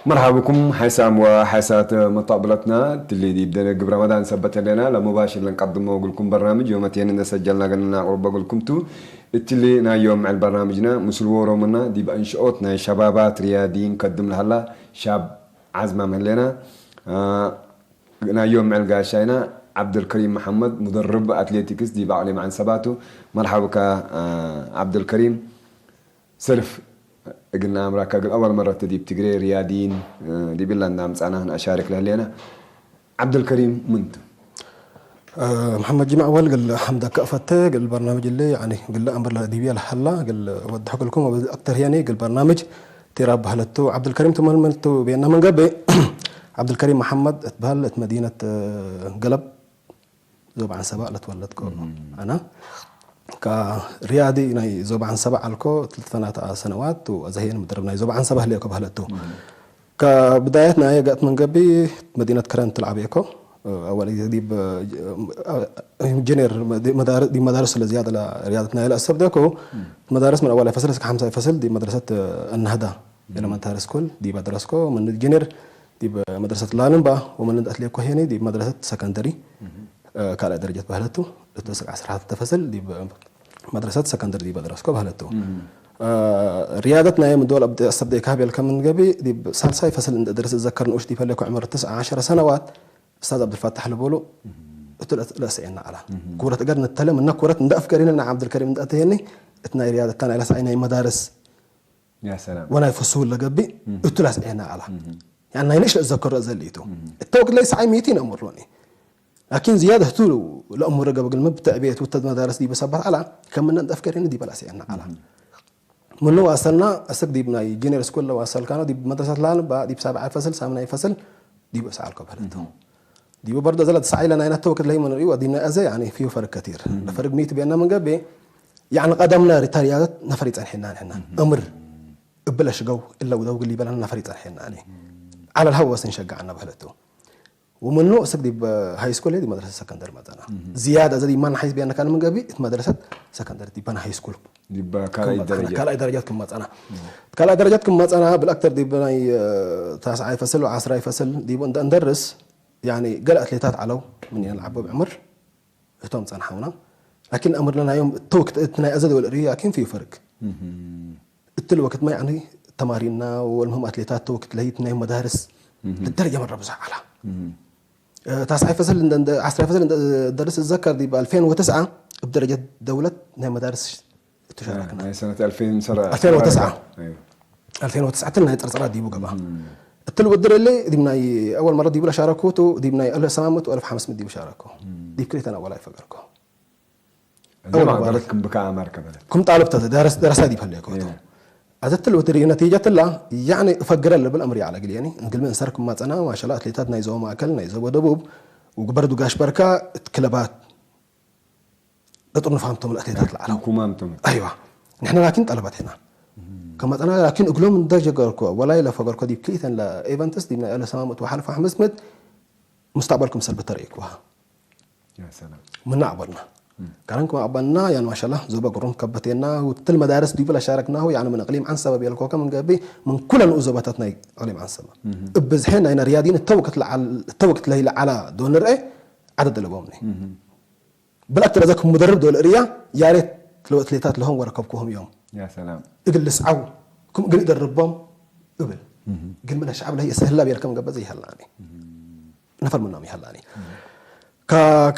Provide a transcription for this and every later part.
مرحبا بكم حسام وحسات مطابلتنا تلي دي بدنا قبل رمضان سبت لنا لمباشر لنقدمه قلكم برنامج يوم تين نسجلنا قلنا قرب قلكم تو التلي نا يوم على برنامجنا مسلوورو منا دي بأنشؤتنا شبابات رياضيين قدم لهلا شاب عزمة من لنا آه نا يوم على قاشينا عبد الكريم محمد مدرب أتليتيكس دي بعلم عن سباته مرحبا بك آه عبد الكريم سلف እግልና ኣምራካ ግን ኣዋል መረት ዲብ ትግሬ ሪያዲን ዲብላ እንዳምጻና ንኣሻርክ ለህሌና ዓብደልከሪም ምንቱ محمد جمع أول قال حمدك أفته قال البرنامج اللي يعني قال أمر لا ديبيا الحلا قال ودحك لكم أكثر يعني قال برنامج تراب هلتو عبد الكريم تمام ملتو بيننا من قبل عبد الكريم محمد اتبهل مدينة قلب ዞባ ዓንሰባ ለትወለድኮ ኣና ካብ ሪያዲ ናይ ዞባ ዓንሰባ ዓልኮ ትልተፈናት ሰነዋት ኣዘህየን ምድርብ ናይ ዞባ ዓንሰባ ህልየኮ ባህለቱ ከብዳየት ናይ ገእት መንገቢ መዲነት ከረን ትልዓበየኮ ኣወል ዲብ ኢንጂነር ዲብ መዳርስ ስለ ዝያደ ሪያደት ናይ ለእሰብ ደኮ መዳርስ ምን ኣዋላይ ፈስል እስከ ሓምሳ ፈስል ዲብ መድረሰት እናህዳ ኤለመንታሪ ስኩል ዲብ ኣድረስኮ ምን ኢንጂነር ዲብ መድረሰት ላልምባ ወምን ኣትሌኮ ሄኒ ዲብ መድረሰት ሰከንደሪ ካልኣይ ደረጃት ባህለቱ እቲ ስርዓ ስርሓት ተፈስል ዲብ መድረሰት ሰከንደሪ ዲብ ኣድረስኮ ባህለቱ ሪያደት ናይ ምድወል ኣብ ሰብ ደይ ካህብ የልከ ምን ገቢ ዲብ ሳልሳይ ፈስል እንደ ደረስ ዘከር ንኡሽ ዲብ ፈለኮ ዕመር ትስዓ ዓሸረ ሰነዋት استاذ عبد الفتاح لبولو እትለስዕና ኣላ ኩረት እገር ንተለ ምና ኩረት እንደ ኣፍገሪነ ና ዓብድልከሪም እንደ ኣተየኒ እትና ሪያደታ ናይ ለስዓይ ናይ መዳርስ يا سلام ወናይ ፈሱል ለገቢ እቱ ላስዔና ኣላ ያን ናይ ንእሽተ ዘከሮ ዘሊ እቱ እተወክድ ለይ ሰዓይ ሚቲ ነምርሎኒ ላኪን ዝያደ ህቱ ለእምሮ ገበግል ምብትዕ ቤት ውተድ መዳረስ ዲበ ሰባት ኣላ ከም ምነ እንጠፍከሪኒ ዲበ ላስዔና ኣላ ምኑ ዋሰልና እስክ ዲብ ናይ ጂነር ስኩል ለዋሰልካኖ ዲብ መድረሰት ላልባ ዲብ ሳብዓይ ፈስል ሳምናይ ፈስል ዲብ እሰዓልኮ በለቶ ዲቡ በርዶ ዘለ ተሳዒለ ናይ ነተወክድ ለይ መንሪኡ ዲብ ናይ ኣዘ ያኒ ፊዩ ፈርግ ከቲር ለፈርግ ሚት ቤና መንገቤ ያኒ ቀደምና ሪታርያት ነፈር ይጸንሕና ንሕና እምር እብለ ሽገው እለ ውደው ግሊ በለና ነፈር ይጸንሕና ኣለ ዓለ ልሃወስ እንሸጋዕና በህለቱ ومنه اسك دي هاي سكول دي مدرسه سكندر مدانا زياده زي ما نحيز بيان كان من قبل مدرسه سكندر دي بنا هاي سكول ዲባ ካልኣይ ደረጃ ካልኣይ ደረጃት ክመፀና ካልኣይ ደረጃት ክመፀና ብልኣክተር ዲብ ናይ ታስዓይ ፈስል ዓስራይ ፈስል ዲቡ እንደርስ ያኒ ገለ ኣትሌታት ዓለው ምን ኢና ንዓቦ ብዕምር እቶም ጸንሓውና ላኪን ኣምርና ናዮም ተወክት እቲ ናይ ኣዘ ደወል ርኢ ላኪን ፊ ፈርግ እትል ወክት ማይ ኣነ ተማሪና ወልምህም ኣትሌታት ተወክት ለይት ናይ መዳርስ ብደረጃ መረ ብዙሕ ዓላ ታስዓይ ፈስል ዓስራይ ፈስል ደርስ እዘከር ዲብ ኣልፌን ወተስዓ ብደረጃ ደውለት ናይ መዳርስ እተሻረክና ናይ ሰነት ኣልፌን ሰራ ኣልፌን ወተስዓ أيوة. ኣልፌን ወተስዓ ትል ናይ ጸርጸራ ዲቡ ገባ እትል ውድር እለ ዲብ ናይ ኣወል መረ ዲቡ ለሻረኩ ቱ ዲብ ናይ ኣለ ሰማመት ወኣልፍ ሓምስ ምት ዲቡ ሻረኩ ዲብ ክልተን ኣወል ኣይፈገርኩ እዚ ማዕበረት ክም ብካ ኣማር ከበለት ኩም ጣልብ ተዘ ደረሳ ዲብ ሀለ ኮቶ ኣዘትል ውድር ነቲጀትላ ያኒ እፈግረ ለብል ኣምር ያለ ግልየኒ እንግልሚ እንሰር ክማጸና ማሻላ ኣትሌታት ናይ ዞባ ማእከል ናይ ዞባ ደቡብ ውግበር ዱጋሽ በርካ ክለባት እጥር ንፋምቶም ለኣትሌታት ለዓለው ኩማምቶም ኣይዋ ንሕና ላኪን ጠለባት ኢና ከመጠና ላኪን እግሎም እንደ ጀገርኮ ወላይ ለፈገርኮ ዲብ ክልተን ለኤቨንትስ ዲብ ናይ ለሰማምት ወሓልፎ ሓምስ ምት ሙስታቅበልኩም ሰልቢ ተርእይክዋ يا سلام ምና ኣበልና ካረን ክማ ኣባልና ያን ማሻላ ዞባ ጉሩም ከበቴና ውትል መዳርስ ዲብል ኣሻረክናሁ ያኒ ምን እቅሊም ዓንሰበ ቤልኮ ከም ንገቢ ምን ኩለን ንኡ ዞባታት ናይ እቅሊም ዓንሰበ እብዝሐ ናይ ነርያዲን እተውክት ለዓል- እተውክት ለይለ ዓላ ዶ ንርአ ዓደ ደለቦምኒ ብልኣክ ተረዘ ክም ሙደርብ ዶ ልእርያ ያሬት ለወትሌታት ለሆም ወረከብኩሁም እዮም يا سلام እግል ልስዓው ክም እግል ይደርቦም እብል ግን ምን ሸዓብ ለይ የሰህላ ቤልከም ገበዘ ይሃላኒ ነፈር ምኖም ይሃላኒ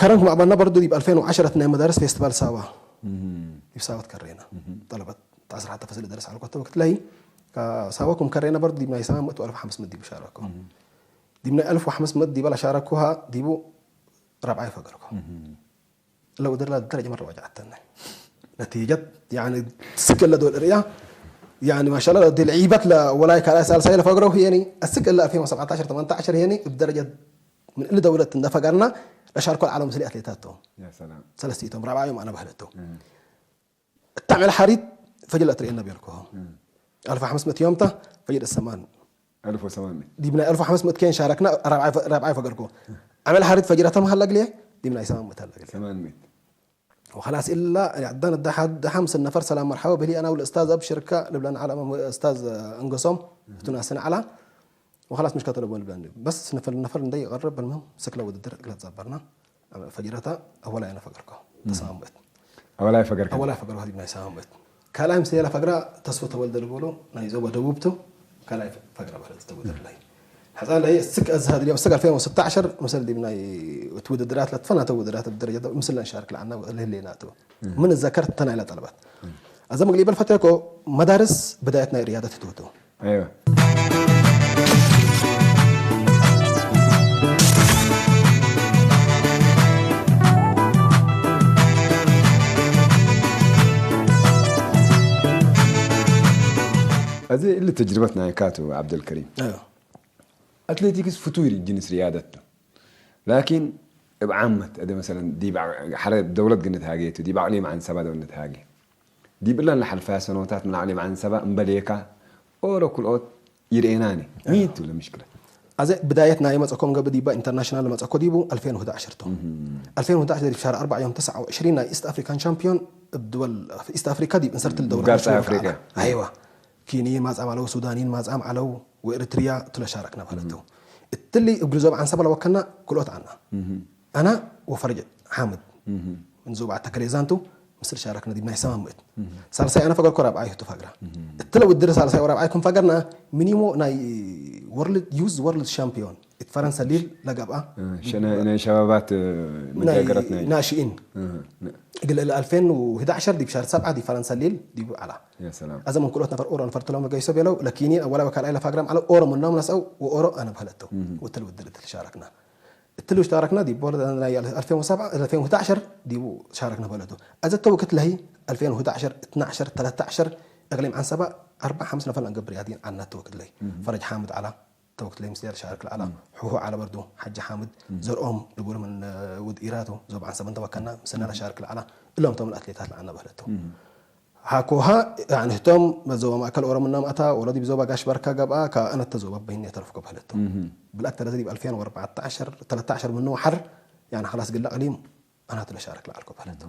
ከረን ክም ኣባና በርዱ ዲብ ኣልፌን ወዓሸረት ናይ መዳርስ ፌስቲቫል ሳዋ ዲብ ሳዋ ትከሬና ጠለበት ተዓስራ ሓተ ፈስል ደረስ ዓልኮ ተወክት ለይ ሳዋ ኩም ከሬና በርዱ ዲብ ናይ ሰማ መእቱ ኣልፍ ሓምስ ምት ዲብ ሻረኮ ዲብ ናይ ኣልፍ ወሓምስ ምት ዲበላ ሻረኩሃ ዲቡ ራብዓይ ፈገርኮ لو درنا درجة مرة وجعتنا نتيجة يعني سكل دول الريا يعني ما شاء الله دي لعيبة لا ولا كلا سال سايل فقروا يعني السكل ألفين وسبعتاشر تمنتاشر يعني بدرجة من اللي دولة نفقرنا لشاركوا العالم سلي أتليتاتهم يا سلام سلسيتهم رابع يوم أنا بهلتهم تعمل حريت فجل أتري النبي لكم ألف وخمسمية يوم تا فجل السمان ألف وثمانمية دي من ألف وخمسمية كين شاركنا رابع رابع فقركم عمل حريت فجل تم هلا قليه دي من أيسان متهلا قليه ثمانمية وخلاص إلا عدنا ده حد ده خمس النفر سلام مرحبا بلي أنا والأستاذ أبشر كا لبلان على أستاذ أنقصهم تناسنا على وخلاص مش كتلو بول بلاند. بس نفر نفر ندي يقرب بالمهم سكلا وددر قلت زبرنا. فجرتا أولا أنا فقركو. تسامبت. ኣባላይ ፈገርካ أولا فقر هذه بناي سامبت. كلاي مسيلا فقرا تسوى تولد البولو ناي زوبا دوبتو. كلاي فقرا بحرت تولد لي. حتى لي سك أزهد اليوم سك ألفين وستعش مثل دي بناي وتود درات لتفنا تود درات الدرجة مثل نشارك لعنا اللي اللي ناتو. من ذكرت تنا إلى طلبات. أزم قليب الفتاكو مدارس بدايتنا رياضة توتو. ኣይዋ እዚ እሊ ተጅርበት ናይ ካቱ ዓብደልከሪም أيوة. ኣትሌቲክስ ፍቱይ ጅንስ ርያደት ዶ ላኪን እብ ዓመት እደ መሰለን ዲብ ዓ- ሓደ ደውለት ግነት ሃገየቱ ዲብ ዓቅሊም ዓንሰባ ደውነት ሃገ ዲብ እለን ለሓልፋ ሰኖታት ምን ዓቅሊም ዓንሰባ እምበልየካ ኦሮ ኩልኦት ይርኤናኒ ሚቱ ለምሽክለ أزي بدايتنا يوم أتكون قبل ديبا انترناشونال ما أتكون ديبو ألفين وحدعش تو. ألفين وحدعش دي في شهر أربعة يوم تسعة وعشرين إستا أفريكان شامبيون الدول في إستا أفريكا دي انسرت الدورة قارس أفريقيا. أيوة. كينيين ما زعم علو سودانيين ما زعم علو وإريتريا تلا شاركنا بهلتو. التلي بجزء عن سبب وكنا كل عنا. أنا وفرج حامد. من زوبعة تكريزانتو مثل شاركنا دي بناي سما مئت. سالساي أنا فقر كراب عايش تفقرا. التلا ودر سالساي وراب عايكم فقرنا مينيمو ناي وورلد يوز وورلد شامبيون. فرنسا ليل لقبا. ናይ ሸባባት መጃገረት ናይ ناشئين. قل ال ألفين وحدعش دي بشهر سبعة دي فرنسا ليل دي على. يا سلام أزمن كل نفر أورو نفر تلوم جاي سبيلو لكنين أول وكال أي لفاقرام على أورو من نوم نسأو وأورو أنا بهلتو. وتل ودر تل شاركنا. التلوش تاركنا دي بورد أنا يا ألفين وسبعة ألفين وحدعش دي شاركنا بهلتو. أزت توكت لهي ألفين وحدعش اثنعش تلتعش أقليم عن سبع أربع خمس نفر أنقب رياضيين عنا توكت لهي. فرج حامد على توكت لهي مسير شارك العلا. حوحو على بردو حج حامد زرقهم دبول من ود إيراتو زوب عن سبع توكلنا مسنا شارك العلا. إلا هم توم الأتليتات العنا بهلتو. ሃኮሃ ንህቶም መዘቦ ማእከል ኦሮምና ማእታ ወረዲ ብዞባ ጋሽ በርካ ገብኣ ካብ ኣነ ተዞባ በይን የተረፍኩ በህለቶ ብላክ ተረዘ ዲብ ኣልፍያን ወኣርባዕተ ዓሸር ተለተ ዓሸር ምኑ ሓር ያን ሓላስ ግላ ቅሊም ኣና ተለሻረክ ለዓልኮ በህለቶ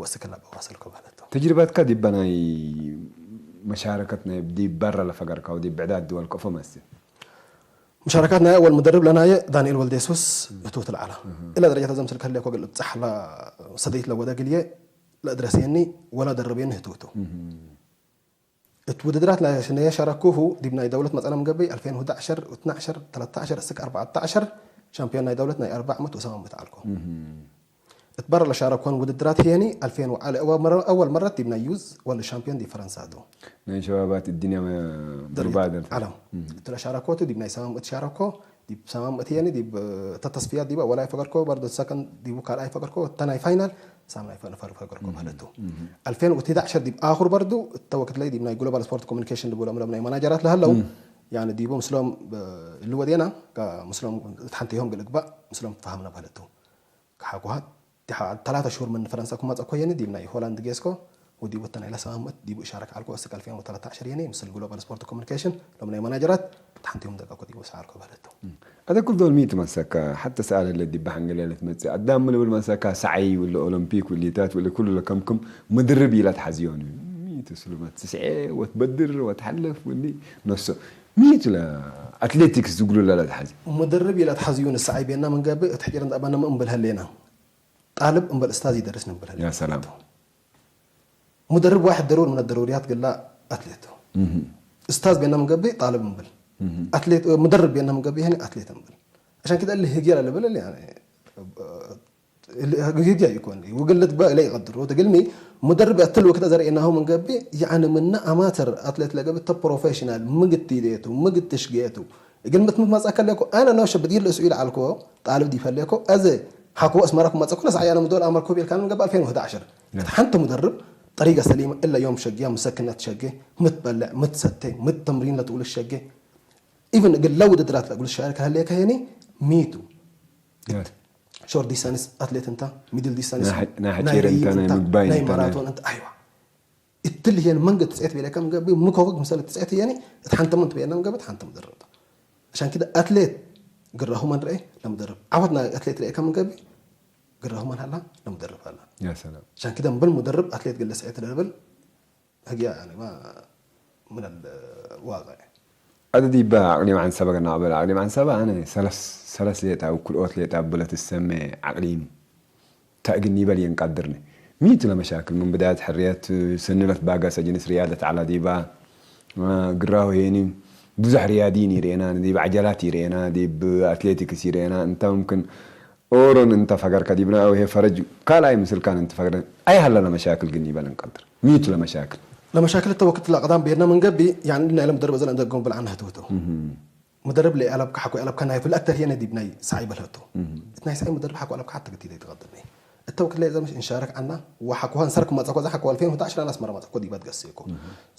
ወስክላ በዋሰልኮ በህለቶ ተጅርባትካ ዲባ ናይ መሻረከት ናይ ዲብ በረ ለፈገርካ ወዲብ ብዕዳት ድወል ቆፎ መስል مشاركات نايا والمدرب لنايا دانيال ولد يسوس هتوت العلا إلى درجة زمسل كهلي كوغل تصحلا صديت لو ودا قليه لا درسيني ولا دربيني هتوتو ات ውድድራት ናይ ሽነየ ሸረኩሁ ዲብ ናይ ደውለት መጸና ምገብይ ኣልፌን ወሕዳዓሸር ወትናዓሸር ተለታዓሸር እስክ ኣርባዕተዓሸር ሻምፒዮን ናይ ደውለት ናይ ኣርባዕ ዓመት ወሰማን ዓመት ኣልኮ እትበረ ለሻረኮን ውድድራት ህየኒ ኣልፌን ወዓለ እዋ መረ- ኣወል መረት ዲብ ናይ ዩዝ ወለ ሻምፒዮን ዲብ ፈረንሳ ዶ ናይ ሸባባት እድንያ ብርባደን ዓለም እትለ ሻረኮቱ ዲብ ናይ ሰማም እትሻረኮ ዲብ ሰማም እትየኒ ዲብ ተተስፍያ ዲባ ወላይ ፈገርኮ በርዶ ሰከን ዲቡ ካልኣይ ፈገርኮ እተ ናይ ፋይናል ሳምናይ ፈገርኮ ማለቱ ኣልፌን ወትዳዕሸር ዲብ ኣኹር በርዱ እተወክትለይ ዲብ ናይ ግሎባል ስፖርት ኮሚኒኬሽን ድብሎም ሎም ናይ ማናጀራት ለሃለው ያኒ ዲቡ ምስሎም ልወዴና ምስሎም ሓንቲ ይሆም ግልግባእ ምስሎም ተፋሃምና ማለቱ ክሓኩሃት ተላተ ሽሁር ምን ፈረንሳ ኩማፀ ኮየኒ ዲብ ናይ ሆላንድ ጌስኮ ወዲቡ እተ ናይ ለሰማምት ዲቡ እሻረክ ዓልኮ እስክ ኣልፌን ወተለታዓሸር የኒ ምስል ግሎባል ስፖርት ኮሚኒኬሽን ሎም ናይ ማናጀራት ተሓንቲዮም ደቀኮ ዲቡ ሰዓርኮ በለቶ ኣደ ኩል ዶል ሚት መሰካ ሓተ ሰኣለ ለዲ በሓንገል ያለት መጽእ ኣዳም ልብል መሰካ ሰዓይ ውለ ኦሎምፒክ ውሊታት ውለ ኩሉ ለከምክም ምድርብ ኢላት ሓዚዮን ሚት ስሉመት ስስዔ ወትበድር ወትሓለፍ ውሊ ነሶ ሚት ለ ኣትሌቲክስ ዝጉሉ ለለት ሓዚ ምድርብ ኢላት ሓዚዩ ንሰዓይ ቤና መንገብእ እቲ ሕጭር እንዳባና ምእንብል ሀሌና ጣልብ እምበል እስታዝ ይደርስ ነበር يا سلام مدرب واحد ضروري من الضروريات قال لا اتليت استاذ بينما مقبي طالب مبل اتليت مدرب بينما مقبي هنا اتليت مبل عشان كده اللي هيجي على بلل يعني هيجي يكون وقلت بقى لي قدر وتقلمي مدرب اتل وقت ازر انه من قبي يعني من اماتر اتليت لقبي بروفيشنال مقت يديتو مقت تشقيتو قلمت ما اتذكر لكم انا نوش بدير الاسئله على الكو طالب دي فليكو از حكو اسمركم ما تكون سعي انا مدول امر كوبي كان قبل ألفين وحدعش حنت مدرب طريقه سليمه الا يوم شقيه مسكنه تشقيه متبلع متستي مت تمرين لا تقول الشقيه ايفن قال لو درات لا اقول الشارك هل ليك هيني ميتو شورت ديستانس اتليت انت ميدل ديستانس ናይ ሓ- ናይ ሓፂር እንተ ናይ ምግባይ ናይ እንተ ናይ- ማራቶን انت ايوه እትል ይሄን መንገድ ትጽዕት ቤለ ከም ገቢ ምኮወግ ምሳሌ ትጽዕት ይሄኒ እትሓንተ ምን ትበየና ገቢ እትሓንተ ምድርብ عشان كده اتليت قراهما رأي لمدرب عودنا اتليت رأي كم ገቢ قراهما هلا لمدرب هلا يا سلام عشان كده مبل مدرب اتليت قال سعيت لبل هجي يعني ما من الواقع ኣደ ዲባ ኣቅሊም ዓንሰባ ገና ኣበል ኣቅሊም ዓንሰባ ኣነ ሰለስ ሰለስ ሌጣ ውኩል ኦት ሌጣ ብለት ሰመ ኣቅሊም ታእግን ይበል የንቃድርነ ሚቱ ለመሻክል ምን ብዳያት ሕርያት ሰንለት ባጋ ሰጅንስ ሪያደት ዓላ ዲባ ግራሁ ሄኒ ብዙሕ ሪያዲን ይርኤና ዲብ ዓጀላት ይርኤና ዲብ ኣትሌቲክስ ይርኤና እንታ ምምክን ኦሮን እንተ ፈገርካ ዲብና ኣው ሄ ፈረጅ ካልኣይ ምስልካን እንተ ፈገረ ኣይሃለ ለመሻክል ግን ይበል እንቀድር ሚቱ ለመሻክል ለመሻክል ተወክት ለቀዳም ቤድና መንገቢ ያን ናይ ለምደርበ ዘለ እንደገም ብልዓና ህትውተው መደርብ ለይ ኣለብካ ሓኮ ኣለብካ ናይ ፍል ኣክተር የነ ዲብ ናይ ሳይ በልሀቶ እቲ ናይ ሳይ መደርብ ሓኮ ኣለብካ ሓተ ግቲ ለይ ተቀደመ እተው ክለ ዘምሽ እንሻረክ ኣና ወሓኮ ሀንሰርክ መጻኮ ዛ ሓኮ ኣልፌን ወታ ዕሽራ ኣስመራ መጻኮ ዲባት ገሰኮ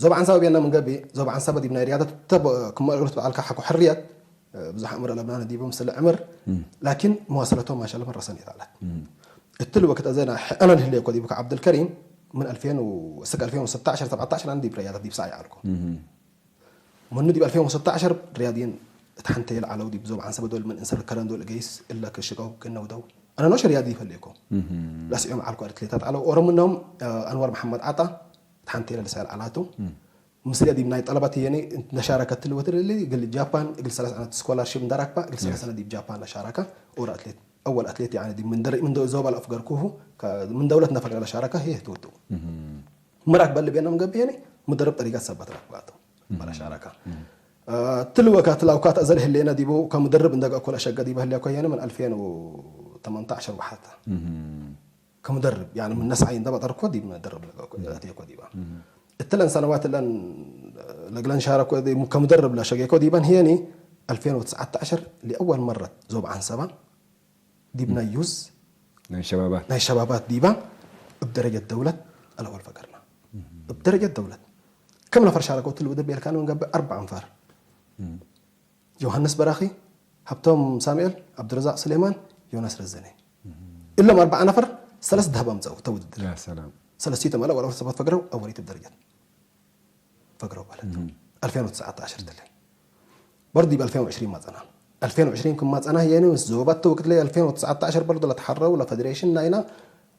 ዞብ ዓንሳብ ቤና መንገቢ ዞብ ዓንሳብ ዲብ ናይ ሪያደት ተብ ክመ እግርት በዓልካ ሓኮ ሕርያት ብዙሕ ኣምር ኣለብና ዲቦም ስለ ዕምር ላኪን መዋሰለቶም ማሻለ መረሰን ይታላት እትል ወቅት ዘና ኣና ንህለ ኮ ዲብካ ዓብደልከሪም ምን ኣልፌን ወስክ ኣልፌን ወሰታ ዓሽር ሰብዓታ ዓሽር ኣን ዲብ ሪያደት ዲብ ሳይ ዓልኮ መኑ ዲብ ኣልፌን ወሰታ ዓሽር ሪያድን እታ ሓንተ የለ ዓለው ዲብ ዞብ ዓንሰበ ዶል ምን እንሰር ከረን ዶል ገይስ እለ ክሽቀው ክነውደው ኣነ ኖሽ ሪያድ ይፈልየኮ ላስዮም ዓልኮ ኣትሌታት ዓለው ኦሮምኖም ኣንዋር መሐመድ ዓጣ እታ ሓንተ የለ ልሳይል ዓላቱ ምስለ ዲብ ናይ ጠለባት የኔ ነሻረከ ትልወት ልሊ ግል ጃፓን እግል ሰላሳ ዓመት ስኮላርሺፕ እንዳራክባ እግል ሰላሳ ዓመት ዲብ ጃፓን ነሻረከ ኦር ኣትሌት ኣወል ኣትሌት ያኒ ዲብ ምን ደሪ ምን ዞባ ለፍገርኩሁ ምን ደውለት ነፈገረ ለሻረከ ይህ ትውጡ ምራክ በል ቤና ምገብየኒ ሙደረብ ጠሪጋት ሰባት ራክባቶ ባላ ሻረካ ትልወካ ትላውካ ተዘል ህሌና ዲቡ ከሙደርብ እንደጋ ኮላ ሸጋ ዲባ ህሊያ ኮየነ ምን ኣልፌን ወተመንታ ዓሸር ወሓታ ከሙደርብ ያኒ ምን ነስዓይ እንደ በጠርኮ ዲብ መደረብ ለጋኮ ዲባ እትለን ሰነዋት ለን ለግለን ሻረኮ ከሙደርብ ለሸጌኮ ዲባን ህየኒ ألفين وتسعتاشر لأول مرة ዞብ ዓንሰባ ዲብ ናይ ዩዝ ናይ ሸባባት ናይ ሸባባት ዲባ እብ ደረጀት ደውለት ኣልኣወል ፈገርና እብ ደረጀት ደውለት ከም ነፈር ሻረከው ትልውድር ቤልካን ምን ገብእ ኣርባ ኣንፋር ዮሃንስ በራኺ ሃብቶም ሳሙኤል ኣብዱረዛቅ ስሌማን ዮናስ ረዘነ እሎም ኣርባዓ ነፈር ሰለስተ ደህብ ኣምፀው ተውድድር ሰለስቲቶም ኣለ ወላ ሰባት ፈግረው ኣወሊት እብ ደረጀት ፈግረው ማለት ነው ألفين وتسعتاشر ተለ برضه ب ألفين وعشرين ማጸና ألفين وعشرين ክማጸና የኔ ምስ ዞባት ተወክት ላይ ألفين وتسعتاشر برضه ለተሓረው ለፈደሬሽን ናይና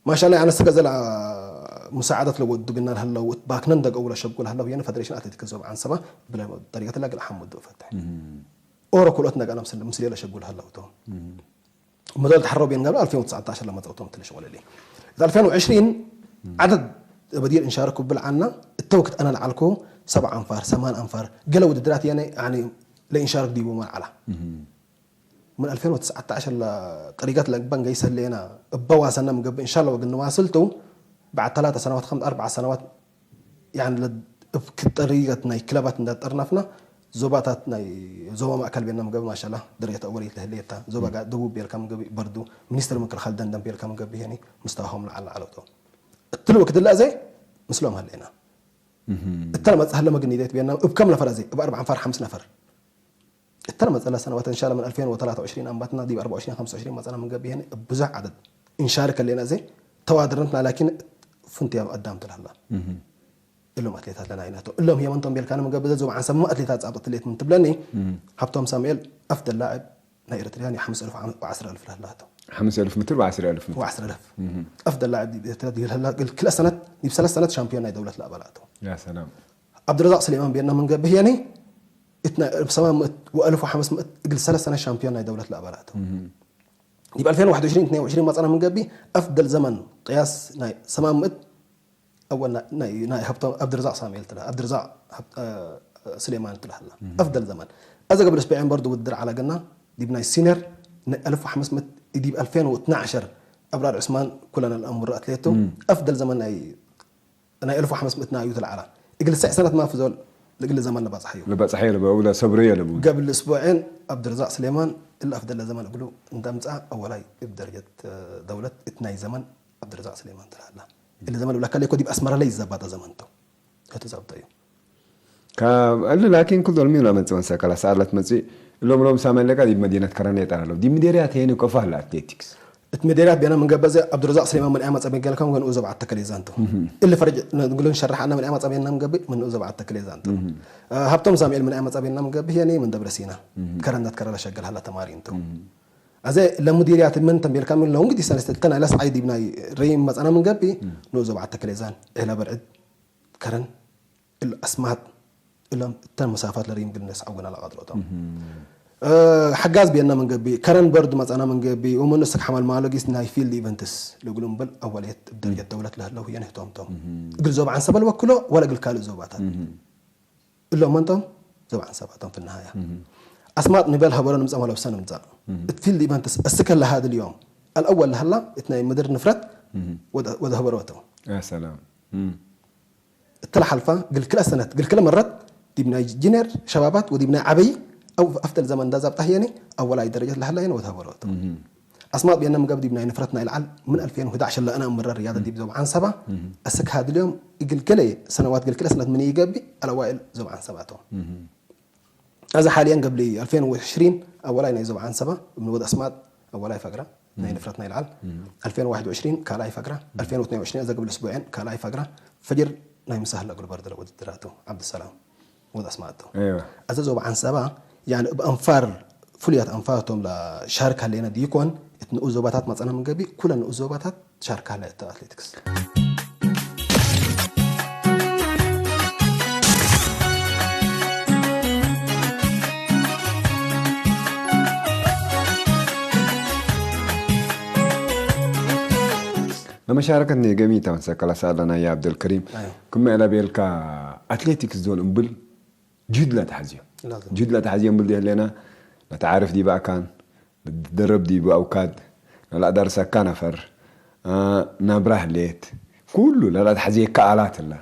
ማሻላ ኣነ ስገ ዘላ مساعدة ለወዱ ግና ለህለው እት ባክነን ደገው ለሸጉ ለህለው የኔ ፈደሬሽን ኣትሌቲክ ዞብ ዓንሰባ ብለ ጠሪቀት ለግል ሓሙድ ፈትሕ ኦሮ ኩሎት ነገና ምስል ምስል ለሸጉ ለህለው ቶም መደል ተሓረው ቤን ጋብላ ألفين وتسعتاشر ለመጸውቶም ትልሽ ወለሊ ألفين وعشرين عدد بديل إنشارك بالعنا التوكت أنا العلكو سبع أنفار ثمان أنفار قالوا ودرات يعني يعني لا إنشارك ديبو ما على من ألفين وتسعتاشر لطريقة لك بنجي سلينا بواسنا مقبل إن شاء الله وقلنا واصلتو بعد ثلاث سنوات خمس أربع سنوات يعني لد- في طريقة ناي كلابات ندا طرنفنا زوباتات ناي زوبا ما أكل بيننا مقبل ما شاء الله درجة أولية لهليتا زوبا قاعد دبوب بيركا مقبل بردو منستر مكل خالدن دم بيركا مقبل هني مستواهم لعل على وقتهم التلو كده لا زي مسلوم هلينا التلمت هلا ما قلني ديت بيننا بكم نفر زي بأربع نفر خمس نفر እተን መጸላ ሰነዋት እንሻላ ምን ألفين وثلاثة وعشرين ኣንባትና ዲብ أربعة وعشرين خمسة وعشرين መጸና ምን ገብ ይሄን ብዙሕ ዓደድ እንሻር ከሌና ዘይ ተዋድረንትና ላኪን ፍንት ያብ ኣዳም ትላላ እሎም ኣትሌታት ለና ይነቶ እሎም የመንቶም ቤልካነ ምን ገብ ዘዞም ዓንሰብ ሞ ኣትሌታት ጻብጥ ትሌት ምን ትብለኒ ሃብቶም ሳሙኤል ኣፍደል ላዕብ ናይ ኤርትርያን የ5 ألف و10 ألف ለላቶ ሓምሳ ኣልፍ ምትር ብዓስር ኣልፍ ምትር و10 ألف ኣፍደል ላዕብ ዲብ ኤርትራ ዲብ ለላ ክልተ ሰነት ዲብ ሰለስተ ሰነት ሻምፒዮን ናይ ደውለት ለኣበላቶ ያ ሰላም عبد الرزاق سليمان بيننا من قبل يعني اتنا بسما مئة وألف وخمسمائة قل سنة سنة شامبيون هاي دولة الأبلات يبقى ألفين وواحد وعشرين اثنين وعشرين ما صار من قبل أفضل زمن قياس ناي سما مئة أول ناي ناي هبط عبد الرزاق سامي قلت له عبد الرزاق هبط آه سليمان قلت له هلا أفضل زمن إذا قبل أسبوعين برضو ودر على قلنا دي بناي سينر ناي ألف وخمسمائة دي ب ألفين واثنعش أبرار عثمان كلنا الأمر أتليتو أفضل زمن ناي ናይ ألف وخمسمائة ናዩ ትልዓላ እግል ሰዕ ሰነት ማፍ ዞል እግል ዘመን ለባጽሓዩ ለባጽሓዩ ለበ ሰብረዮ ለቡ قبل اسبوعين عبد الرزاق سليمان الافضل ለዘመን እግሉ እንደምጻ ኣወላይ እብ ደረጀት ደውለት እት ናይ ዘመን عبد الرزاق سليمان ትልዓላ እለ ዘመን ብላካ ለይኮ ዲብ ኣስመራ ለይ ዘባጠ ዘመንቶ እቱ ዛብጠዩ ካብ እሊ ላኪን ኩል ዶልሚ ና መጽእ ወንሰ ከላ ሰዓት ላትመጽእ እሎም ሎም ሳመን ለቃ ዲብ መዲነት ከረን የጠር ኣለዉ ዲብ ምዴርያት ሄኒ ቆፋ ኣለ ኣትሌቲክስ እቲ ሜዳልያት ቤና ምንገበዘ ኣብዱረዛቅ ስሌማን ምንኣይ መጻ ቤን ገልካም ገን ኡዘብ ዓተ ከሌዛንቶ እሊ ፈረጅ ንግሉን ሸራሕ ኣና ምንኣይ መጻ ቤና ምንገብ ምን ኡዘብ ዓተ ከሌዛንቶ ሃብቶም ሳሙኤል ምንኣይ መጻ ቤና ምንገብ የኔ ምን ደብረ ሲና ከረንዳት ከረለ ሸገል ሀላ ተማሪ እንቶ ኣዘ ለሙዲርያት ምን ተንቤልካ ምን ለውንግ ዲስታንስ ተልተን ኣይላስ ዓይ ዲብናይ ረይም መጻና ምንገብ ንኡዘብ ዓተ ከሌዛን ዕላ በርዕድ ከረን እል ኣስማት እሎም እተን መሳፋት ለሪም ግን ነስዓው ግን ኣላቃጥሎቶም ሓጋዝ ብየና መንገቢ ከረን በርድ መጻና መንገቢ ወመንስ ሓማል ማሎጊስ ናይ ፊልድ ኢቨንትስ ለጉሉም በል ኣዋልየት ደረጀት ደውለት ለህለው የነህቶምቶም እግል ዞብ ዓንሰበል ወክሎ ወላ እግል ካልእ ዞባታት እሎም መንቶም ዞብ ዓንሰባቶም ፍናሃያ ኣስማጥ ንበል ሀበሮ ንምጻ መለብሰ ንምጻ እቲ ፊልድ ኢቨንትስ እስከ ለሃድል እዮም ኣልኣወል ለሃላ እቲ ናይ ምድር ንፍረት ወደ ሀበሮቶ ሰላም እተለሓልፋ ግልክለ ሰነት ግልክለ መረት ዲብ ናይ ጂነር ሸባባት ወዲብ ናይ ዓበይ ኣፍተል ዘመን እንዳዛብጣ ህየኒ ኣወላይ ደረጀት ለሃላ የነ ወተበሮት ኣስማጥ ብየነ ምገብ ዲብ ናይ ንፍረት ናይ ልዓል ምን ኣልፌን ሁዳዕ ሸላእና ምረር ያደ ዲብ ዞብ ዓንሰባ እስክ ሃድልዮም ግልክለ ሰነዋት ግልክለ ሰነት ምን ይገቢ ኣለዋይል ዞብ ዓንሰባቶም ኣዚ ሓልየን ገብሊ ኣልፌን ወዕሽሪን ኣወላይ ናይ ዞብ ዓንሰባ እብን ወድ ኣስማጥ ኣወላይ ፈግራ ናይ ንፍረት ናይ ልዓል ኣልፌን ወሓድ ወዕሽሪን ካልኣይ ፈግራ ኣልፌን ወትናይ ወዕሽሪን ኣዘ ገብሊ ኣስቡዕን ካልኣይ ፈግራ ፈጅር ናይ ምሳህላ ግልበር ደለ ውድድራቱ ዓብድሰላም ወድ ኣስማጥ ايوه ኣዘ ዞብ ዓንሰባ ያኒ እብ ኣንፋር ፍሉያት ኣንፋር እቶም ሻርክ ሃለየና ድይኮን እቲ ንኡስ ዞባታት መፀና ምንገቢ ኩለን ንኡስ ዞባታት ሻርክ ሃለ እተ ኣትሌቲክስ መመሻረከት ነገሚ ተመሰከላ ሳለና ያ ኣብደልከሪም ኣዮ። ክመ ኢላ ቤልካ ኣትሌቲክስ ዞን እምብል ጅድላ ተሓዝዮ ላዘም። ጅድላ ተሓዝዮ እምብል ዲህለና ነተዓርፍ ዲባእካን ደረብ ዲቡ ኣውካድ ነላእዳርሰካ ነፈር ናብራ ህሌት ኩሉ ለላ ተሓዝየካ ኣላት ኣላ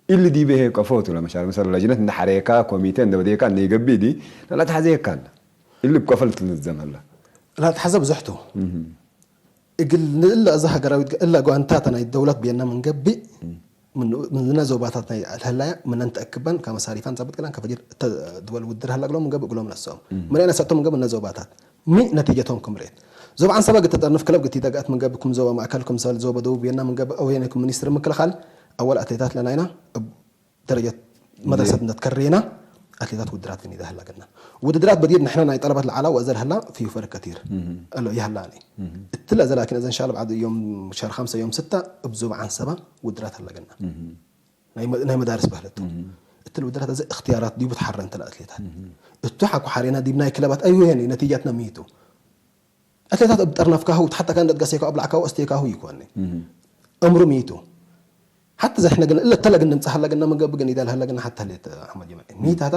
ኢሊ ዲበ ሄ ቀፎቱ ለመሻር መሰለ ለጅነት እንዳሓረየካ ኮሚቴ እንደበደየካ እንደይገብእ ዲ ለላ ተሓዝየካ ኣላ ኢሊ ብቀፈል ትልዘም ኣላ لا تحزب زحته እግል ንእለ እዛ ሃገራዊት እለ ጓንታታ ናይ ደውለት ብየና ምንገብእ ምንዝነ ዞባታት ናይ ህላያ ምነን ተእክበን ከመሳሪፋን ጸብጥ ገላን ከፈጅር ድወል ውድር ህላ ግሎም ምንገብእ ግሎም ነሰኦም ምንያ ነሰእቶም ምንገብእ እነ ዞባታት ሚ ነቲጀቶም ክምሬት ዞብ ዓንሰባ ግተጠርንፍ ክለብ ግቲ ደጋት ምንገብእ ኩም ዞባ ማእከል ኩም ሰል ዞባ ደቡብ ብየና ምንገብእ ኣውየነ ኩም ሚኒስትር ምክልኻል ኣወል ኣትሌታት ለናይና ደረጀት መድረሰት እንደትከሬና ኣትሌታት ውድራት ግን ይዛህላ ገና ውድድራት በዲድ ንሕና ናይ ጠለባት ለዓላ ወእዘር ህላ ፊዩ ፈር ከቲር ኣሎ ይህላኒ እትለ ዘላኪን እዘን ሻለብ ዓድ እዮም ሸር ኻምሰ እዮም ስታ እብ ዞብ ዓንሰባ ውድራት ህላ ገና ናይ መ- ናይ መዳርስ ባህለቱ እትል ውድራት እዚ እክትያራት ዲቡ ትሓረ እንተለ ኣትሌታት እቱ ሓኩ ሓሬና ዲብ ናይ ክለባት ኣይወየን እዩ ነቲጃትና ሚቱ ኣትሌታት እብ ጠርናፍካሁ ተሓተካ እንደትገሴካ ኣብ ላዕካሁ ኣስቴካሁ ይኮኒ እምሩ ሚቱ ሓቲ ዘሕነ ግን እለ ተለ ግን ንምጻ ሀላ ግን ነመገብ ግን ይዳል ሀላ ግን ሓታ ሌት ኣሕመድ ጀማዒ ሚታታ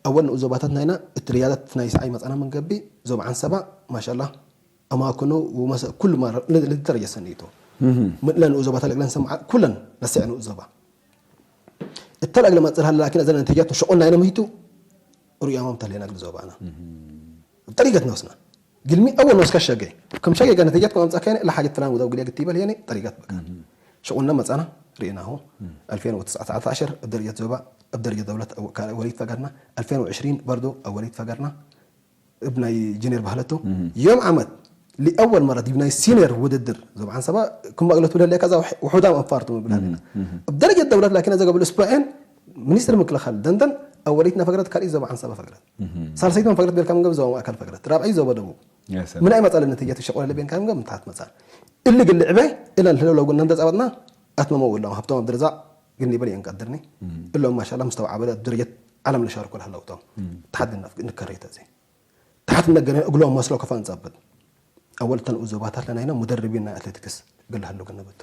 ኣወል ንኡ ዞባታት ናይና እቲ ርያዳት ናይ ሰዓይ መጻና መንገቢ ዞብ ዓንሰባ ማሻላ ኣማክኑ ወመሰ ኩሉ ማረ ለተረየ ሰኒቱ ምእለ ንኡ ዞባታ ለግለን ሰምዓ ኩለን ነስዕ ንኡ ዞባ እተለ ኣግለ መጽር ሀላ ላኪን እዘን ነተጃት ሸቆል ናይነ ምሂቱ ሩያማም ተለና ግል ዞባና ጠሪገት ነውስና ግልሚ ኣወል ነውስካ ሸገ ከም ሸገ ጋር ነተጃት ከማምጻ ከነ ለሓጀት ፍላን ወደው ግልያ ግትይበል የኔ ጠሪገት በቃ ሸቆልና መጻና ርኢናሁ ኣልፌን ወትስዓተ ዓሸር ኣብ ደረጀት ዞባ ኣብ ደረጀት ደውለት ወሊት ፈገርና ኣልፌን ወዕሽሪን በርዶ ኣብ ወሊት ፈገርና እብ ናይ ጅኔር ባህለቱ ዮም ዓመት ሊአወል መረት ዲብ ናይ ሲኒየር ውድድር ዞብ ዓንሰባ ክም ኣግለቱ ደለካ እዛ ውሑዳም ኣንፋርቱ ምብላል ኢና ኣብ ደረጀት ደውለት ላኪን ዘገብሉ ስፖዕን ሚኒስትር ምክልኻል ደንደን ኣወሊትና ፈግረት ካልእ ዞብ ዓንሰባ ፈግረት ሳልሰይቶም ፈግረት ቤልካ ምንገብ ዞባ ማእከል ፈግረት ራብዓይ ዞባ ደቡብ ምናይ መጻለ ነቲጀት ሸቆለ ለቤንካ ምንገብ ምታት መጻል እሊ ግልዕበ እለን ለለው ጉና እንደጻበጥና ኣትመመው እሎም ሃብቶም ኣብ ደረዛ ግን ይበል የንቀድርኒ እሎም ማሻላ ምስተውዓበለ ደረጀት ዓለም ለሻርኩ ለሃለውቶም ተሓድና ንከሬተ እዚ ታሕት ነገነ እግሎም መስሎ ከፋ እንጸብጥ ኣወል ተን ኡዞባታት ለናይና ሙደርቢን ናይ ኣትሌቲክስ ግል ሀሉ ገነበቱ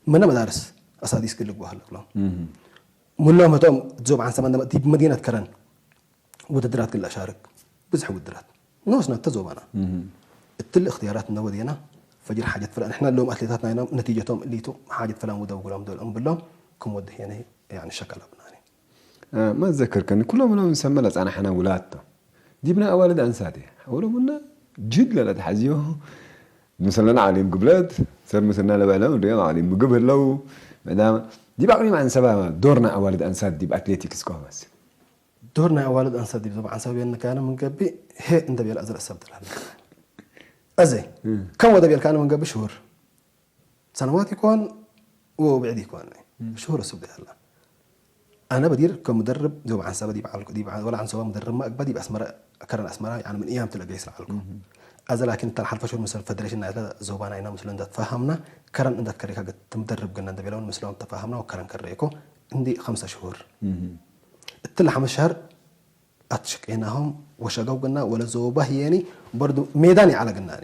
ምነ መዳርስ ኣሳዲስ ግል ግባህሉ እግሎም ምኖም ህቶም ዞብ ዓንሰባ ዲብ መዲነት ከረን ውድድራት ግል ኣሻርክ ብዙሕ ውድድራት ንወስና ተዞባና እትል እክትያራት እነወዲና ፈጅር ሓጀት ፍላ ንሕና ለዎም ኣትሌታት ናይና ነቲጀቶም እሊቱ ሓጀት ፍላን ውደው ግሎም ዶልኦም ብሎም ክም ወድህ የነ ሸከል ኣብናኒ መዘከርከኒ ኩሎም ሎም ሰመ ለጻናሕና ውላቶ ዲብና ኣዋልድ ኣንሳት እየ ሓውሎምና ጅድ ለለትሓዝዮ ምስለና ዓሊም ግብለት ሰብ ምስልና ለበዕሎም እንዲኦም ዓሊም ምግብ ህለው መዳም ዲብ ኣቅሪም ኣንሰባ ዶርና ኣዋልድ ኣንሳት ዲብ ኣትሌቲክስ ኮመስ ዶር ናይ ኣዋልድ ኣንሳት ዲብ ዞብ ዓንሰብ የንካነ ምንገቢ ሄ እንደ ቤላ ዝረሰብ ትላለ ኣዘ ከም ወደ ቤልካነ ምንገቢ ሽሁር ሰነዋት ይኮን ወብዕድ ይኮን ሽሁር ስብ ዲሃላ ኣነ በዲር ከም ሙደርብ ዞብ ዓንሰበ ዲብ ዓልኩ ዲብ ወላ ዓንሰባ ሙደርብ ማ እግባ ዲብ ኣስመራ ከረን ኣስመራ ያኒ ምን እያም ትለገይ ስልዓልኩ ኣዘ ላኪን ተን ሓልፈ ሽሁር ምስል ፈደሬሽን ናይተ ዞባ ናይና ምስሉ እንዳተፋሃምና ከረን እንዳትከሪካ ትምደርብ ግና እንደቤለውን ምስሎም ተፋሃምና ወከረን ከረይኮ እንዲ ኸምሰ ሽሁር እትላ ሓመሻር ኣትሽቄናሆም ወሸጋው ግና ወለ ዘወባህ የኒ በርዱ ሜዳን ይዓለግናኒ።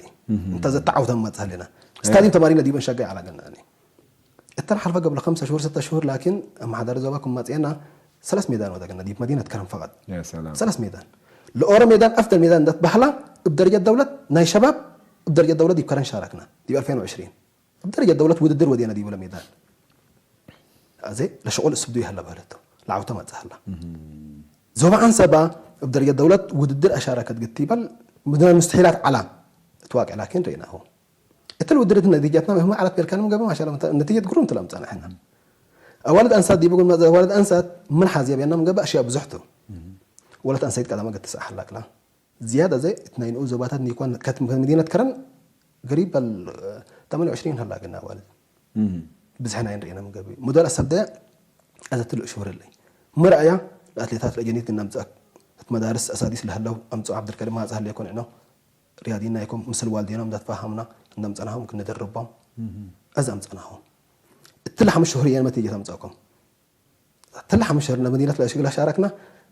እንተ ዘተዓውተን መጽሃልና ስታዲየም ተማሪና ዲበን ሸጋ ይዓለግናኒ። እተን ሓልፈ ገብለ ከምሰ ሽሁር ስተ ሽሁር ላኪን ኣመሓዳሪ ዞባ ክማጽየና ሰለስ ሜዳን ወደግና ዲብ መዲነት ከረም ፈቐድ يا سلام ሰለስ ሜዳን ለኦሮ ሜዳን ኣፍተር ሜዳን እንዳት ባህላ እብ ደረጃ ደውለት ናይ ሸባብ እብ ደረጃ ደውለት ዲብ ከረን ሻረክና ዲብ ኣልፌን ወዕሽሪን እብ ደረጃ ደውለት ውድድር ወዲና ዲብለ ሜዳን ኣዘ ለሸቁል እስብዱ ይሃላ ባህለቶ ለዓውተ መጽሃላ ዞባ ኣንሰባ እብ ደረጃ ደውለት ውድድር ኣሻረከት ግት ይበል ምድና ምስትሒላት ዓላ እትዋቅዕ ላኪን ርኢናሁ እትል ውድድር ነቲጀትና መህማ ዓላት ቤልካንም ገበ ማሻላ ነቲጀት ግሩም ትላምጻና ሕና ኣዋልድ ኣንሳት ዲብጉን መዘ ኣዋልድ ኣንሳት ምን ሓዝያ ቤና ምገበ ኣሽያ ብዙሕቱ ወለት ኣንሳይት ቀዳማ ገትስ ኣሓላቅላ ዝያዳ ዘይ እቲ ናይ ንኡ ዞባታት ኒኳን ከትም መዲነት ከረን ገሪብ በል ተማንያ ወዕሽሪን ሃላ ግን ኣዋልድ ብዝሕና ይንርእና ምገቢ ሙደል ኣሰብደ ኣዘ ትልእ ሽሁር ኣለይ ምርኣያ ለኣትሌታት ለጀኒት እናምጻእ እቲ መዳርስ ኣሳዲስ ለህለው ኣምጽኦ ዓብደልከሪም ማጻ ህለይኮን ዕኖ ሪያዲና ይኮም ምስል ዋልዴኖም እንዳተፋሃምና እንደምጸናሆም ክንደርቦም ኣዛ ኣምጸናሆም እትላ ሓሙሽተ ሽሁር እየን መትጀት ኣምጻእኩም እትላ ሓሙሽተ ሽሁር መዲነት ለሽግላ ሻረክና